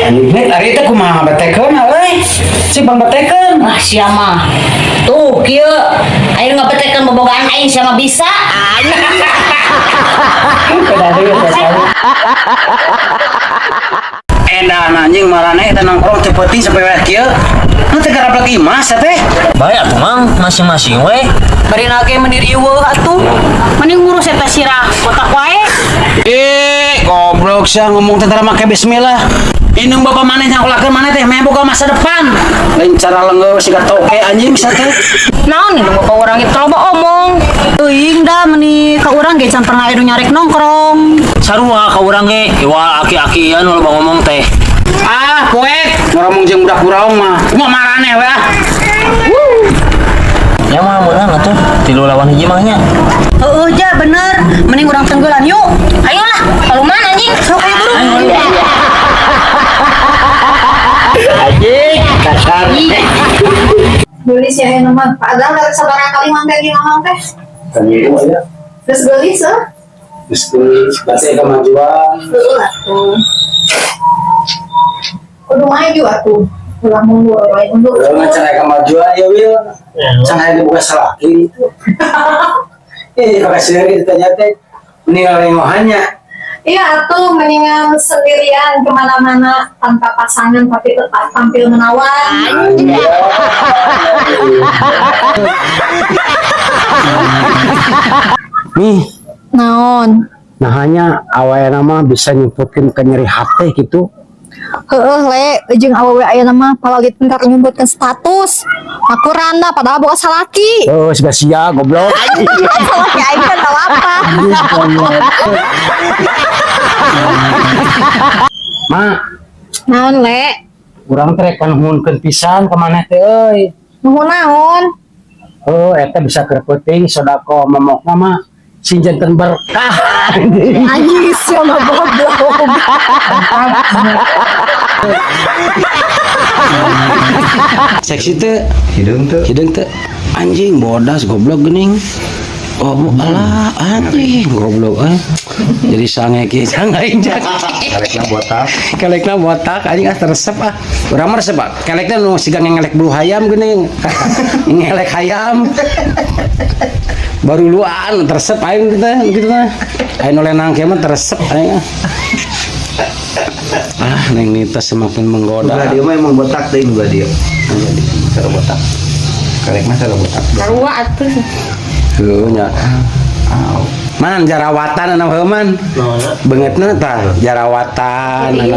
Nih, ari teh kumaha betekeun euy? Cik pangbetekeun. Ah, sia mah. Tuh, kieu. Aing ngabetekeun bobogaan aing sia mah bisa. Beda deui teh saya. Edan anjing, maraneh eta nongkrong teu peuting sampai wayah kieu. Nu teh garablek imah sia teh. Bae atuh, Mang, masing-masing we. Bari nage meni riweuh atuh. Mending ngurus eta sirah botak wae. Eh, goblok sia, ngomong teh tara make bismillah. Indung bapak maneh nyakolakeun maneh teh meh boga masa depan. Lain cara lenggeu siga toke anjing sia teh. Naon nih bapak urang itu loba omong. Teuing da, meni ka urang ge can pernah aya nu nyarek nongkrong. Sarua ka urang ge, iwal aki-akian loba ngomong teh. Ah, poek ngomong jeung budak buraung mah. Kumaha maraneh we ah. Ya mah meunang atuh, 3 lawan 1 mah nya. Heeh ja, bener. Mending urang tenggelan yuk. Ayolah, kalau mana anjing? Sok ayo buru. Anjing, kasar. Geulis ya aya mah. Padahal rek sabaraha kali mampir di mamang teh. Kami ya. Geus geulis heuh. Geus geulis, berarti kemajuan. Heueuh atuh. Kudu maju atuh. Ulah mundur wae mundur. Ulah ngacara kemajuan ya, Wil. Can aya dibuka salaki itu. Eh, makasih lagi ditanya teh. Meninggal lengohannya. Iya atuh, mendingan sendirian kemana-mana tanpa pasangan tapi tetap tampil menawan. Nih, Naon? Nah hanya awalnya mah bisa nyumputkeun ke nyeri hati gitu. Heeh le, jeung awewe ayeuna mah palalit pintar nyumputkeun status. Aku randa padahal boga salaki. Oh, sudah sia goblok. Salaki aing kan tahu apa. Ma, Naon le? urang teh rek nuhunkeun pisan ka maneh teh euy. Nuhun naon? Oh, eta bisa keur peuting sedekah momokna mah sing janten berkah. Anjing sia mah goblok. Seksi teh, Hidung tuh. Hideung teh anjing bodas goblok geuning. Oh, alah anjing goblok eh. Jadi sange kieu sange jak. Kalekna botak. Kelekna botak anjing ah, teresep ah. Urang mah resep ah. Kelekna nu siga ngelek bulu hayam geuning. Ngelek hayam. Baru luan teresep aing teh gitu teh. Aing nu lenang kieu mah teresep aing ah. Ah, Neng Nita semakin menggoda. Belah dia mah emang botak teh belah dia. Cara botak. Kalekna cara botak. Sarua atuh. Heuh nya. Aw. Man jarawatan anu heuh man. Beungeutna tah jarawatan anu.